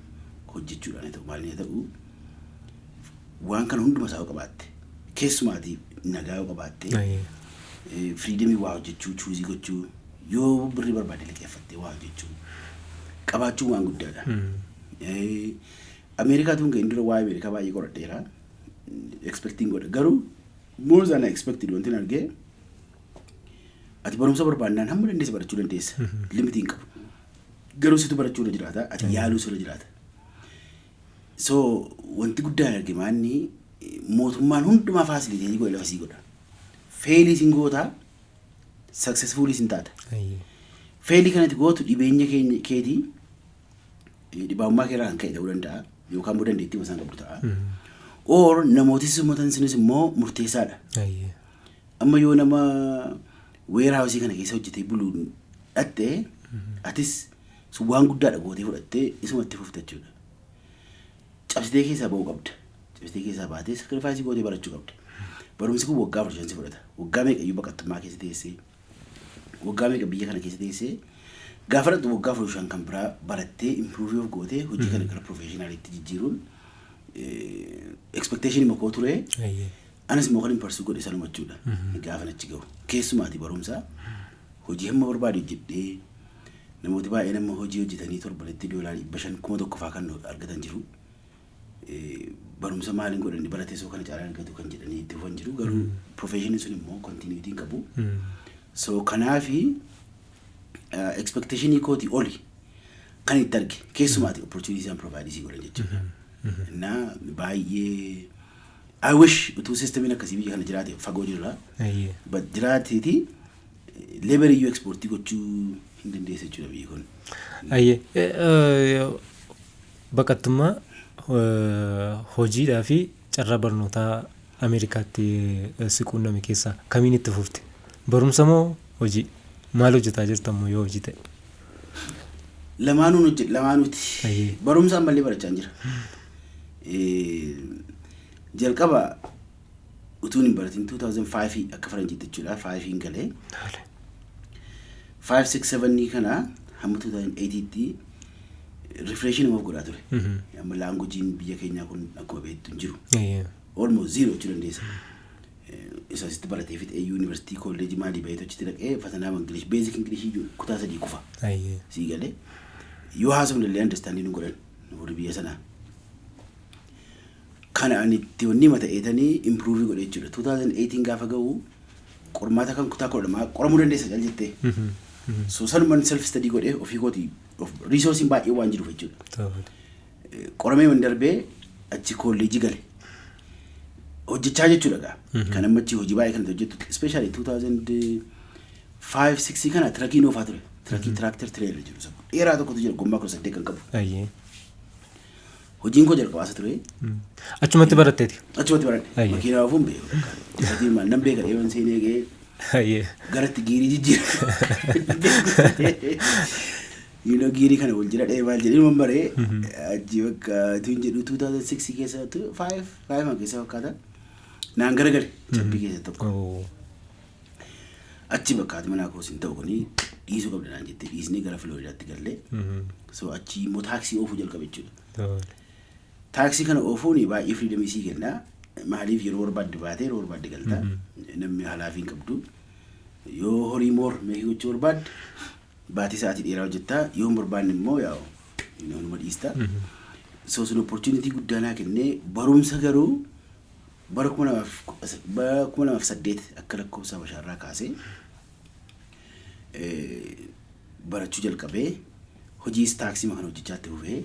hojjechuudhaan haa ta'u, maaliin haa ta'u, waan kana hunduma isaa yoo qabaatte, keessumaatii nagaa yoo qabaatte, freedomii waa hojjechuu, choose gochuu, yoo birrii barbaade liqeeffattee waa hojjechuu qabaachuun waan guddaadha. Ameerikaa tun ga'in dura waa'ee Ameerikaa baay'ee qoradheera. Expectiin godha. Garuu More than I expected wanti argee, ati barumsa barbaannaan hamma dandeesse barachuu dandeessa. Limitii hin qabu. Garuu situ barachuu irra jiraata. Ati yaaluu irra jiraata. So wanti guddaan arge maanni, mootummaan hundumaa facilitate godhe, lafa sii godha. Failii sin gootaa, successfulii sin taata. Failii kanatti gootu dhibeenya keenya keetii, dhibaa'ummaa keerraa kan ka'e ta'uu danda'a yookaan immoo dandeettii isaan qabdu ta'a. Or namooti simatan sunis immoo murteessaadha. Amma yoo nama warehousii kana keessa hojjetee buluun dhattee, atis sun waan guddaadha gootee fudhattee isumatti fufte jechuudha. Cabsitee keessaa ba'uu qabda. Cabsitee keessaa baatee sacrifice gootee barachuu qabda. Barumsi kun waggaa 4 si fudhata. Waggaa meeqa iyyuu baqattummaa keessa teessee, waggaa meeqa biyya kana keessa teessee, gaafa dhaqxu waggaa 4 5 kan biraa barattee improve of gootee hojii kana gara professionalitti jijjiiruun expectation immoo koo ture. Anis immoo kan hin pursue godhe sanuma jechuudha. Gaafa achi gahu. Keessumaati barumsa hojii hamma barbaade hojjedhee, namooti baay'een amma hojii hojjetanii torbanitti $500, 1000 fa'aa kan argatan jiru. Barumsa maaliin godhanii baratee soo kana caalaa argatu kan jedhanii itti fufan jiru. Garuu professioniin sun immoo continuity hin qabu. So kanaafi expectationii kootii oli kan itti arge, keessumaati opportunity isaan provide sii godhan jechuudha. Na baay'ee I wish utuu systemiin akkasii biyya kana jiraate, fagoo jirra. But jiraateeti labor iyyuu exportii gochuu hin dandeessa jechuudha biyyi kun. Ayyee. Baqattummaa, hojiidhaa fi carraa barnootaa Ameerikaatti si quunname keessaa kamiin itti fufte? Barumsa moo hojii? Maal hojjetaa jirta immoo yoo hojii ta'e? Lamaanuun hojjedhe, lamaanuuti. Barumsa ammallee barachaa jira. Jalqaba utuun hin baratin 2005 akka faranjiitti jechuudha, 5 galee. 5, 6, 7 kana hamma 2008tti refreshing of godhaa ture. Amma languageiin biyya keenyaa kun akkuma beektu hin jiru. Almost zero jechuu dandeessa. Isa asitti baratee fixee yuunivarsiitii, kolleejii maalii bahee achitti dhaqee fatanaa English, basic English kutaa 3 kufa. Sii galee, yoo haasofne illee understanding nu godhan warri biyya sanaa. Kana ani itti wanni mata eetanii improve godhe jechuudha. 2018 gaafa ga'u qormaata kan kutaa 12 qoramuu dandeessa cal jettee. So sanumaan self study godhee ofii kooti, resourceiin baay'ee waan jiruuf jechuudha. Qoramee man darbee achi kolleejii gale. Hojjechaa jechuudha gaa. Kan amma achi hojii baay'ee kan hojjettu, especially 2005 6 kana truckiin oofaa ture. Truckii, tractor trailer jedhu isa dheeraa tokkotu jira, gommaa 18 kan qabu. Hojiin koo jalqabaasa ture. Achumatti baratteeti? Achumatti baradhe. Makiinaa oofuun beeku. Difatiin maal nan beeka, dheeban seenee ga'ee garatti gearii jijjiira. Gearii kana wal jira dhee maal jedhee man baree achi bakka tun jedhu 2006 keessa, 5 5 keessa fakkaata. Naan garagale cabbii keessa tokko. Achi bakka haati manaa koos hin ta'u, kuni dhiisuu qabda naan jettee, dhiisnee gara Filooridaatti gallee. So achi immoo taaksii oofuu jalqabe jechuudha. Taaksii kana oofuun baay'ee freedomii sii kenna. Maaliif, yeroo barbaadde baatee yeroo barbaadde galta. Namni halaafii hin qabdu. Yoo horii more make gochuu barbaadde baatii sa'aatii dheeraa hojjettaa. Yoo hin barbaanne immoo yaa'u numa dhiista. So sun opportunity guddaa naa kennee, barumsa garuu bara 2008 akka lakkoofsa Habashaarraa kaasee barachuu jalqabee, hojiis taaksii kana hojjechaa itti fufee,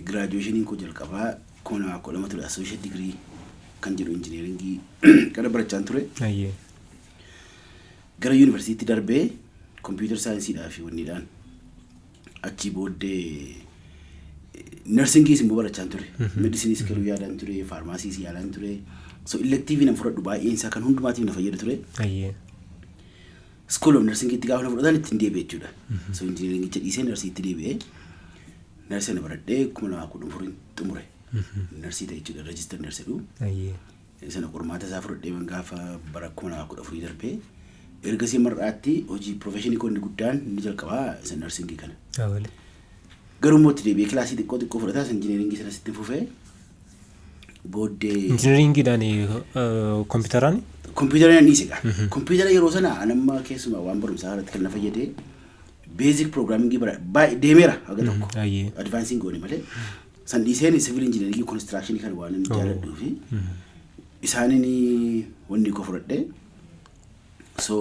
graduationiin koo jalqabaa 2012 ture, associate degree kan jedhu engineeringii kana barachaan ture. Gara yuunivarsiitii darbee computer scienceiidhaa fi wanniidhaan, achii booddee nursingiis immoo barachaan ture. Medicineis garuu yaadaan ture, pharmacyis yaalaan ture. So electiveii nan fudhadhu baay'een isaa kan hundumaatiif na fayyadu ture. School of Nursingiitti gaafa na fudhatan ittiin deebi'e jechuudha. So engineeringicha dhiisee nursiitti deebi'ee, nursii na baradhee 2014 xumure. Nursii ta'e jechuudha, register nurse jedhu. Sana qormaata isaa fudhadhee gaafa bara 2014 darbee, ergasii mar'aatti hojii professionii koo inni guddaan inni jalqabaa isa nursingii kana. Garuu immoo itti deebi'ee classii xiqqoo xiqqoo fudhataa isa engineeringii sana sitti fufee booddee. Engineeringiidhaan kompiitaraan? Kompiitara nan dhiise gaa. Kompiitara yeroo sana anamma keessumaa waan barumsaa irratti kan na fayyade basic programmingii bara baay'ee deemeera haga tokko. Advanceiin goone malee. San dhiiseen civil engineeringii constructionii kan waan inni jaalladhuu fi Isaaniin wanni koo fudhadhe, so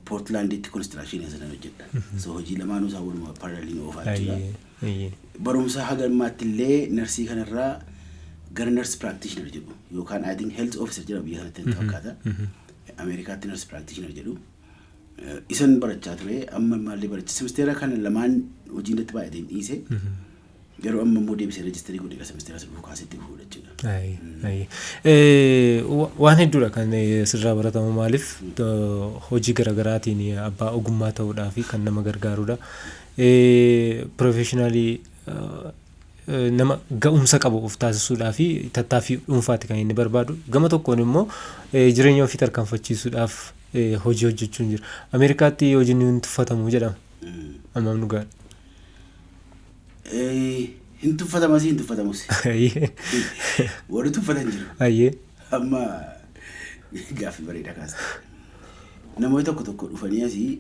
Poortlaanditti constructionii sanan hojjedha. So hojii lamaanuu isaa waluma paralleliin oofaa jechuudha. Barumsa haga ammaatti illee narsii kanarraa gara nurse practitioner jedhu yookaan, I think, health officer jedhama biyya kanatti natti fakkaata. Ameerikaatti nurse practitioner jedhu. Isan barachaa ture, amma maallee barachaa semisteera kana lamaan hojii irratti baay'ateen dhiise. Garuu amma immoo deebisee registerii godheera, semisteera isa dhufu kaasetti fuudha jechuudha. Waan hedduudha kan sirraa baratamu. Maaliif, hojii garaagaraatiin abbaa ogummaa ta'uudhaa fi kan nama gargaarudha. Professionalii nama ga'umsa qabu of taasisuudhaa fi tattaaffii dhuunfaati kan inni barbaadu. Gama tokkoon immoo jireenya ofii tarkaanfachiisuudhaaf hojii hojjechuun jira. Ameerikaatti hojiin hin tuffatamu jedhama. Ammam dhugaadha? Hin tuffatamas, hin tuffatamus. Warri tuffatan jiru. Amma gaaffii bareedaa kaasta. Namoonni tokko tokko dhufanii asii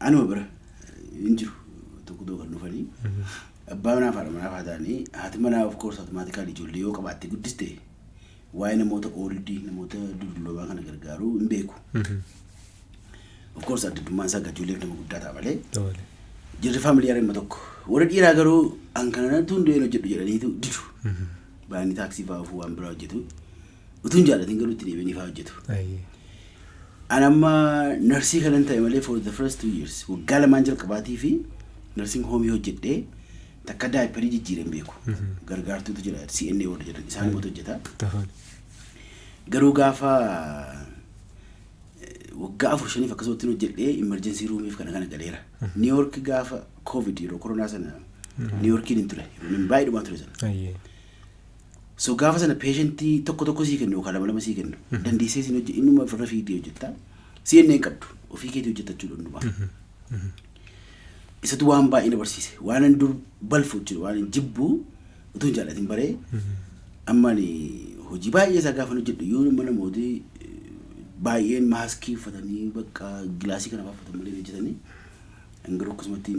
anuma bira hin jiru, tokko tokko kan dhufanii abbaa manaa fi haadha manaa fa'aa ta'anii, haati manaa of course automatically ijoollee yoo qabaatte guddiste waa'ee namoota oldii, namoota dulloomaa kana gargaaruu hin beeku. Of course adda addummaan isaa ijoolleef nama guddaa ta'a malee. Jirri familiar dhimma tokko. Warri dhiiraa garuu an kana natti hundee hojjedhu jedhaniitu didu. Baay'inni taaksii fa'aa ofuu waan biraa hojjetu. Utuu hin jaallatin garuu itti deebi'anii fa'aa hojjetu. An amma narsii kanan ta'e malee for the first 2 years, waggaa 2n jalqabaatii fi nursing homeii hojjedhee takka diaperii jijjiiree hin beeku. Gargaartuutu jira, CNA warra jedhan, isaan immoo hojjeta. Garuu gaafa waggaa 4 5f akkasumatti hojjedhee emergency roomiif kana kana galeera. New York gaafa COVID, yeroo koronaa sana New Yorkiin hin ture. Yeroo inni baay'ee dhumaa ture sana. So gaafa sana patientii tokko tokko sii kennu yookaan lama lama sii kennu. Dandeessee siin hojje innuma ofirra fiigdee hojjetta. CNA hin qabdu. Ofii keetii hojjetachuu hundumaa. Isatu waan baay'ee na barsiise. Waan ani dur balfu jiru, waan hin jibbu utuu hin jaallatin baree, amma ani hojii baay'ee isaa gaafa hojjedhu iyyuu nama namooti baay'een maskii uffatanii bakka glassii kana uffatan malee hojjetanii. An garuu akkasumatti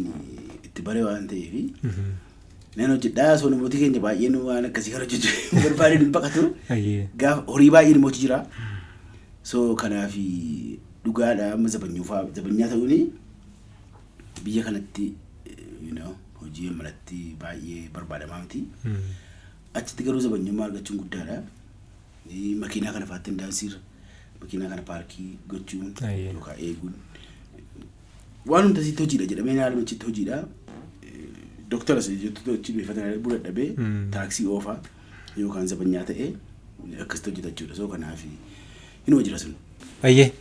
itti bare waan ta'eef nan hojjedhaa. So namooti keenya baay'een waan akkasii kana hojjechuu barbaadan hin baqatu. Gaafa horii baay'een immoo jira. So kanaaf dhugaadha, amma zabanyuufaa zabanyaa ta'uuni biyya kanatti hojii manatti baay'ee barbaadamaa miti. Achitti garuu zabanyummaa argachuun guddaadha. Makiinaa kana fa'aatti daansiirra makiinaa kana parkii gochuun yookaan eeguun waan hunda asitti hojiidha jedhamee naannoo achitti hojiidha. Doktara jettu achi beeffatan bula dhabee taaksii oofaa yookaan zabanyaa ta'ee akkasitti hojjeta jechuudha. So kanaaf inuma jira sun. Ayyee,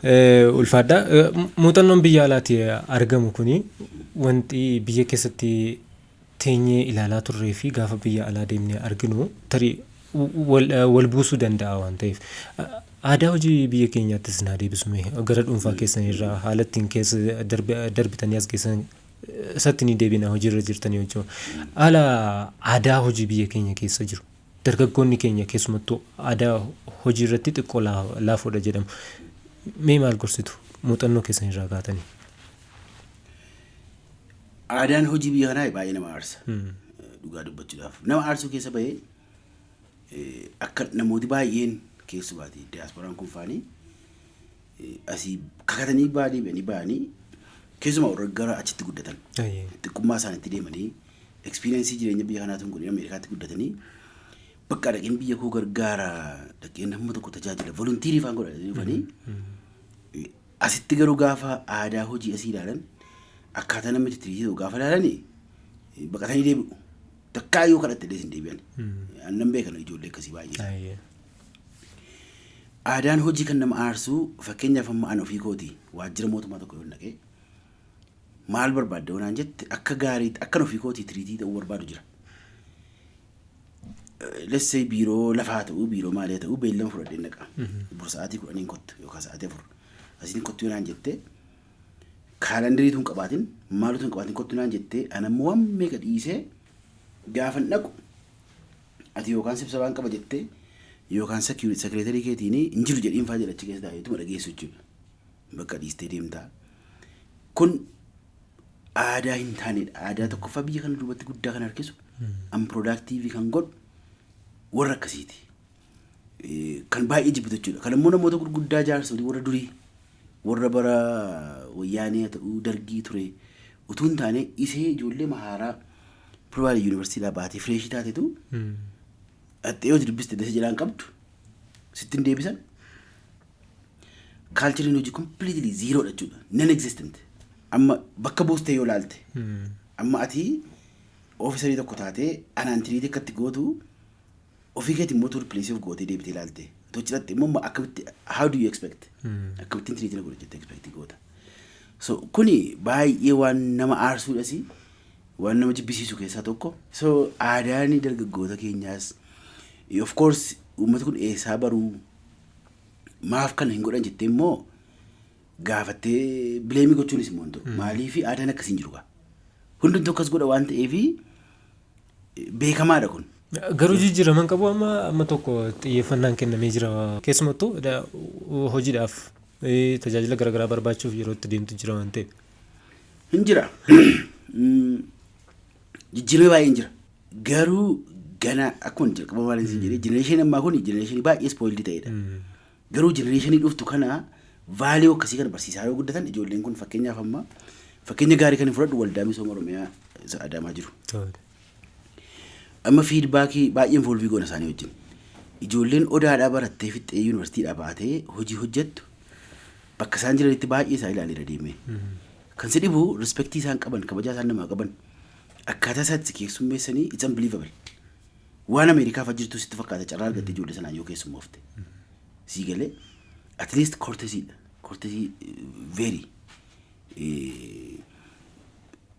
ulfaadha. Muuxannoon biyya alaatti argamu kuni wanti biyya keessatti teenyee ilaalaa turree fi gaafa biyya alaa deemnee arginu tarii wal buusuu danda'a waan ta'eef. Aadaa hojii biyya keenyaattis naa deebisu mee, gara dhuunfaa keessanirraa haala ittiin keessa darbitanii as geessan isatti ni deebina, hojiirra jirtanii hojii. Haala aadaa hojii biyya keenya keessa jiru, dargaggoonni keenya keessumattuu aadaa hojii irratti xiqqoo laafoodha jedhamu. Mee maal gorsitu muuxannoo keessan irraa kaatanii? Aadaan hojii biyya kanaa baay'ee nama aarsa. Dhugaa dubbachuudhaaf. Nama aarsuu keessa bahee akka namooti baay'een keessumaati diyaaspooraan kun faanii asii kakatanii baadii ba'anii ba'anii, keessumaa warra gara achitti guddatan. Xiqqummaa isaaniitti deemanii experienceii jireenya biyya kanaatu kun Ameerikaatti guddatanii, bakka dhaqeen biyya koo gargaara, dhaqeen hamma tokko tajaajila, volunteerii faan godhatanii dhufanii, asitti garuu gaafa aadaa hojii asii ilaalan, akkaataa namni itti tiriitii ta'u gaafa ilaalanii baqatanii deebi'u. Takkaa yoo kadhatte illee hin deebi'an. Annan beekan ijoollee akkasii baay'ee. Aadaan hojii kan nama aarsuu, fakkeenyaaf amma an ofii kooti waajjira mootummaa tokko yoo naqee maal barbaadde yoo naan jette, akka gaariitti akkan ofii kootii treatii ta'uu barbaadu jira. Let's say biiroo lafaa ta'uu, biiroo maalii ta'uu, beellama fudhadhee naqa. Bor sa'aatii 10n kottu yookaan sa'aatii 4 asiin kottu yoo naan jette, calendariitu hin qabaatin, maalutu hin qabaatin kottu naan jette, an ammoo waan meeqa dhiisee gaafan dhaqu ati yookaan sibsabaan qaba jettee yookaan secretary keetiin hin jiru jedhiin faa jedha, achi keessa taa'eetuma dhageessu jechuudha. Bakka dhiistee deemtaa. Kun aadaa hin taanedha. Aadaa tokkoffaa biyya kana duubatti guddaa kan harkisu, unproductive kan godhu warra akkasiiti. Kan baay'ee jibbitu jechuudha. Kan immoo namoota gurguddaa, jaarsolii warra durii, warra bara Wayyaanee haa ta'uu, Dargii ture utuu hin taane, isee ijoollee mahaaraa probably yuunivarsiitiidhaa baatee fresh taatetu dhattee yoo dubbiste dasa jedhaan qabdu sitti hin deebisan. Cultureiin hojii completely zerodha jechuudha. Non existent. Amma bakka buustee yoo laalte, amma ati officerii tokko taatee anaan treat akkatti gootu, ofii keetii immoo replace of gootee deebitee ilaalte. Tochidhatte immoo akkamitti, how do you expect? Akkamittiin treat na godha jettee expect goota? So kuni baay'ee waan nama aarsuudhas, waan nama jibbisiisu keessaa tokko. So aadaan dargaggoota keenyaas, of course, uummati kun eessaa baruu, maaf kana hin godhan jettee immoo gaafattee blame gochuunis immoo hin ta'u. Maaliif aadaan akkasii hin jiru gaa. Hundumtuu akkas godha waan ta'eef beekamaadha kun. Garuu jijjiiraman qabu, amma amma tokko xiyyeeffannaan kennamee jira. Keessumattuu hojiidhaaf, tajaajila garaagaraa barbaachuuf yeroo itti deemtu jira waan ta'eef. Hin jira. Jijjiirama baay'een jira. Garuu gana akkuma jalqaba maal isin jedhee, generation ammaa kun generation baay'ee spoiled ta'edha. Garuu generation dhuftu kana value akkasii kana barsiisaa yoo guddatan, ijoolleen kun, fakkeenyaaf, amma fakkeenya gaarii kan hin fudhadhu Waldaa Misooma Oromiyaa isa Adaamaa jiru. Amma feedback baay'ee involve goona isaanii wajjin. Ijoolleen Odaadhaa barattee fixxee yuunivarsiitiidhaa baatee hojii hojjettu bakka isaan jiranitti baay'ee isaa ilaaleera deemee. Kan si dhibu respect isaan qaban, kabajaa isaan namaa qaban, akkaataa isaatti si keessummeessanii, it's unbelievable. Waan Ameerikaa fa jirtu sitti fakkaata carraa argatte ijoollee sanaan yoo keessummoofte. Sii galee, at least courtesydha. Courtesy very.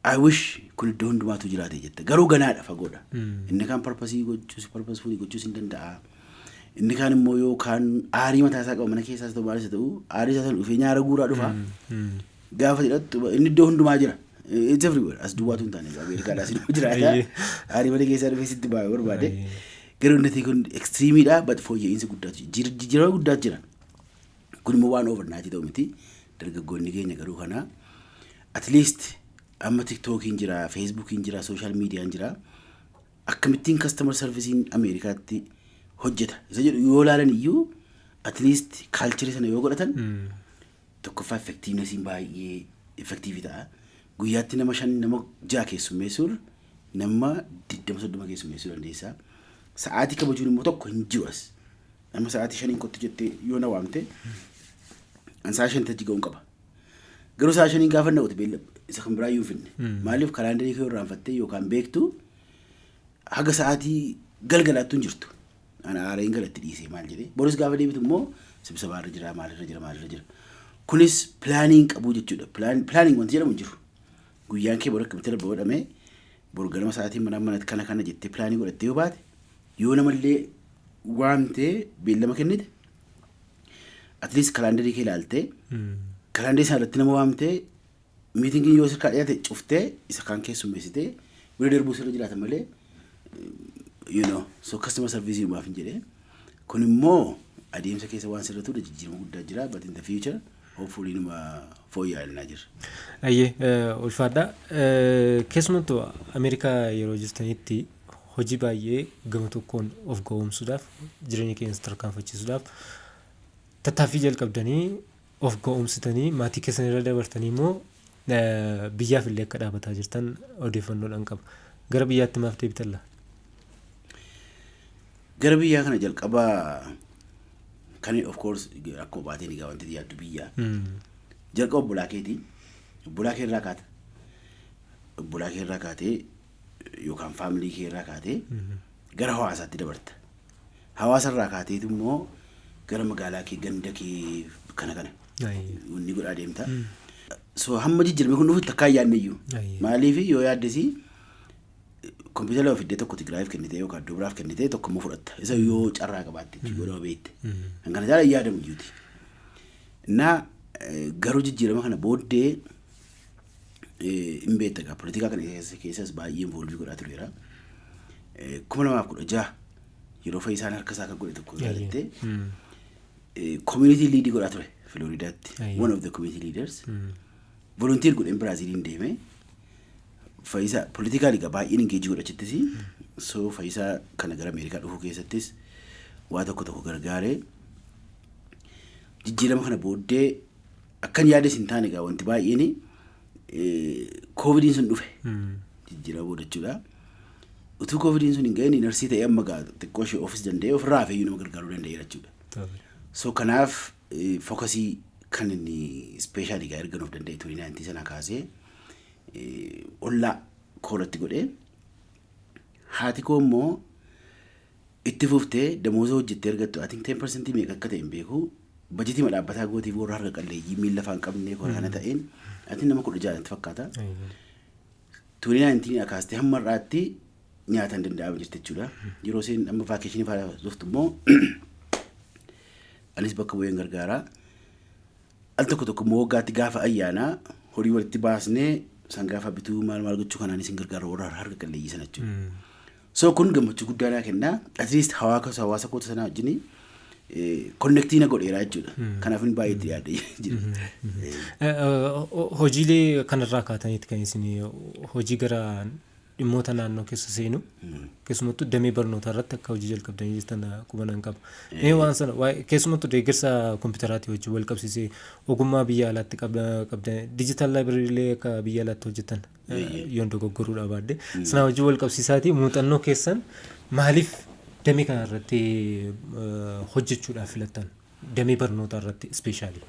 I wish kun iddoo hundumaatu jiraate jette. Garuu ganaadha, fagoodha. Inni kaan purpose gochuus, purposefully gochuus hin danda'a. Inni kaan immoo yookaan aarii mataa isaa qaba, mana keessaas ta'u maalis ta'u, aarii isaa sana dhufee nyaara guuraa dhufa. Gaafa jedhattu inni iddoo hundumaa jira. It's everywhere. As duwwaatu hin taane, Ameerikaadhaas iddoo jiraata. Aarii mana keessaa dhufee sitti baay'ee barbaade. Garuu inni kun extremeidha, but fooyya'insi guddaatu jira. Jijjiirama guddaatu jira. Kun immoo waan overnight ta'u miti. Dargaggoonni keenya garuu kana at least amma TikTokiin jira, Facebookiin jira, social mediaan jira. Akkamittiin customer serviceiin Ameerikaatti hojjeta isa jedhu yoo ilaalan iyyuu, at least culture sana yoo godhatan, tokkoffaa effectivenessiin baay'ee effective ta'a. Guyyaatti nama shan, nama ja'a keessummeessuun nama 20, 30 keessummeessuu dandeessa. Sa'aatii kabajuun immoo tokko hin jiru as. Nama sa'aatii 5n kottu jettee yoo na waamte, an sa'a 5 achi ga'uun qaba. Garuu sa'a 5n gaafa na'uti beella isa kan biraa iyyuu hin finne. Maaliif? Calendar kee irraanfattee yookaan beektu haga sa'aatii galgalaattu hin jirtu. Ana aareen galatti dhiisee maal jedhee. Boris gaafa deebitu immoo sibsabaarra jira, maalirra jira, maalirra jira. Kunis planning qabuu jechuudha. Planning wanti jedhamu hin jiru. Guyyaan kee bor akkamitti darba godhamee, bor ganama sa'aatii mana manatti kana kana jettee plan godhattee yoo baate, yoo namallee waamtee beellama kennite, at least calendar kee ilaaltee calendar sana irratti nama waamtee, meetingiin yoo sirkaa dhiyaate cuftee isa kaan keessummeessitee bira darbuu sirra jiraata malee, so customer service maaf hin jedhee. Kun immoo adeemsa keessa waan sirratudha. Jijjiirama guddaa jira, but in the future hopefully numa fooyya'aa jira. Ayyee, ulfaadha. Keessumattuu Ameerikaa yeroo jirtanitti hojii baay'ee gama tokkoon of ga'oomsuudhaaf, jireenya keenya tarkaanfachiisuudhaaf tattaaffii jalqabdanii, of ga'oomsitanii, maatii keessan irra dabartanii immoo biyyaaf illee akka dhaabataa jirtan odeeffannoodhaan qaba. Gara biyyaatti maaf deebitan laa? Gara biyyaa kana jalqabaa kan, of course, akkuma baateen egaa wanti yaaddu biyyaa. Jalqaba obbolaa keetii, obbolaa kee irraa kaata. Obbolaa kee irraa kaatee yookaan family kee irraa kaatee gara hawaasaatti dabarta. Hawaasa irraa kaateetu immoo gara magaalaa kee, ganda kee, kana kana wanni godhaa deemta. So hamma jijjiirame kun dhufutti akka hin yaadne iyyuu. Maaliif yoo yaaddesi kompiitara lama fiddee tokko Tigraayiif kennitee yookaan iddoo biraaf kennitee tokko immoo fudhatta. Isa yoo carraa qabaatte jechuudha, yoo nama beekte. Kan kana caalaa hin yaadamu iyyuuti. Innaa garuu jijjiirama kana booddee, hin beekta egaa, poolitikaa kana keessas baay'ee involve godhaa tureera. 2016 yeroo Fayyisaan harka isaa kan godhe tokko yaadattee, community lead godhaa ture Filooridaatti. One of the community leaders. Volunteer godheen Biraaziliin deeme. Fayyisaa political egaa baay'een engage godhachittis. So Fayyisaa kana gara Ameerikaa dhufuu keessattis Waa tokko tokko gargaaree jijjiirama kana booddee akkan yaades hin taane egaa wanti baay'een COVIDiin sun dhufe jijjiirama booda jechuudha. Utuu COVIDiin sun hin gahin narsii ta'ee amma gaa xiqqoo ishee ofis danda'ee ofirraa hafee nama gargaaruu danda'eera jechuudha. So kanaaf focusii kan inni specially gaa erga nuuf danda'e 2019 sana kaasee ollaa koolatti godhee, haati koo immoo itti fuftee damooza hojjettee argattu, I think 10% meeqa akka ta'e hin beeku, bajetii dhaabbataa gootiif warra harka qalleeyyii miila afaan qabnee kana ta'een, I think nama 16 natti fakkaata. 2019 kaastee hamma har'aatti nyaata hin danda'amu jirti jechuudha. Yeroo isheen amma vacationii fa'aa dhuftu immoo anis bakka bu'een gargaara. Al tokko tokko immoo waggaatti gaafa ayyaanaa horii walitti baasnee sangaa fa'aa bituu, maal maal gochuu kanaanis hin gargaaru warra harka qalleeyyii sana jechuudha. So kun gammachuu guddaa naa kenna. At least hawaasa koota sanaa wajjin connectii na godheera jechuudha. Kanaaf inni baay'ee itti yaadee jira. Hojiilee kanarraa kaataniiti kan isin hojii gara dhimmoota naannoo keessa seenu, keessumattuu damee barnootaa irratti akka hojii jalqabdanii jirtan qubanan qaba. Mee waan sana keessumattuu deeggarsa kompiitaraatii wajjin wal qabsiisee ogummaa biyya alaatti qabdan, digital librarylee akka biyya alaatti hojjetan yoon dogoggoruudha baadde, sana wajjin wal qabsiisaatii muuxannoo keessan maaliif damee kana irratti hojjechuudhaaf filattan, damee barnootaa irratti specially?